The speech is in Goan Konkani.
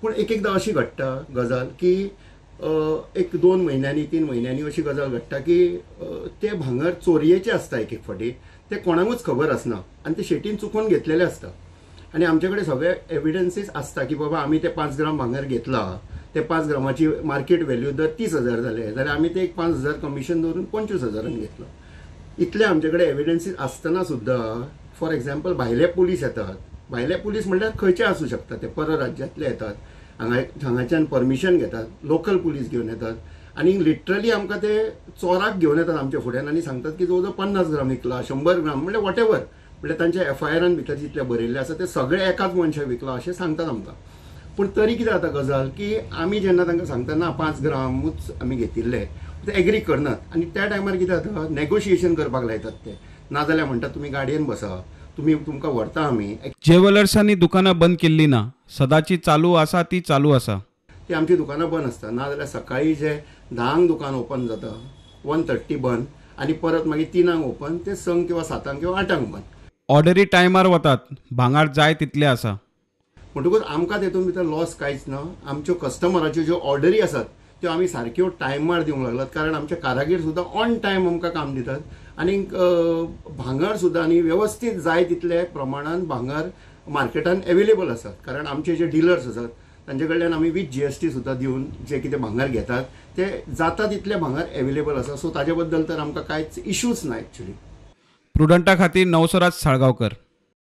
पूण एक एकदां अशी घडटा गजाल की एक 2 म्हयन्यांनी 3 म्हयन्यांनी अशी गजाल घडटा की ते भांगर चोरयेचे आसता एक एक फावटी, ते कोणाकूच खबर आसना आनी ते शेटीन चुकोवन घेतलेले आसता. आनी आमचे कडेन सगळे एविडन्सीस आसता की बाबा आमी ते 5 ग्राम भांगर घेतला, ते 5 ग्रामाची मार्केट व्हॅल्यू जर 30,000 जाले जाल्यार आमी ते एक 5,000 कमिशन दवरून 25,000 घेतलो. इतले आमचे कडेन एविडन्सीस आसतना सुद्दां फॉर एग्जाम्पल भायले पुलीस येतात, भायले पुलीस म्हणल्यार खंयचे आसूं शकता, ते परराज्यांतले येतात, हांगाच्यान परमिशन घेतात, लोकल पुलीस घेवन येतात आनी लिटरली आमकां ते चोराक घेवन येतात आमच्या फुड्यान आनी सांगतात की जवळ जवळ 50 ग्राम विकला, 100 ग्राम, म्हणल्यार what ever, म्हणल्यार तांच्या एफआयआरान भितर जितले बरयल्ले आसा ते सगळे एकाच मनशाक विकला अशें सांगतात आमकां. पूण तरी कितें जाता गजाल की आमी जेन्ना तांकां सांगता ना 5 ग्रामूच आमी घेतिल्ले, ते एग्री करनात आनी त्या टायमार कितें जाता नेगोशिएशन करपाक लायतात ते, नाजाल्यार म्हणटात तुमी गाडयेन बसा, तुमी तुमकां व्हरता आमी. ज्वेलर्सांनी दुकानां बंद केल्ली ना, सदांची चालू आसा ती चालू आसा. ती आमची दुकानां बंद आसता, नाजाल्यार सकाळी जे 10 दुकान ओपन जाता, 1:30 बंद आनी परत मागीर 3 ओपन, ते 6 किंवा 7 किंवा 8 बंद. ऑर्डरी टायमार वतात, भांगर जाय तितले आसा. म्हणटकूच आमकां तेतून भितर लॉस कांयच ना. आमच्यो कस्टमराच्यो ज्यो ऑर्डरी आसात त्यो आमी सारक्यो टायमार दिवंक लागलात, कारण आमचे कारागीर सुद्दां ऑन टायम आमकां काम दितात आनी भांगर सुद्दां आनी वेवस्थीत जाय तितले प्रमाणान भांगर मार्केटान एवेलेबल आसात. कारण आमचे जे डिलर्स आसात तांचे कडल्यान आमी वीथ GST सुद्दां दिवन जे कितें भांगर घेतात ते जाता तितले भांगर एवेलेबल आसा. सो ताजे बद्दल तर आमकां कांयच इशूच ना एक्चुअली. प्रुडंटा खातीर नवसराज साळगांवकर.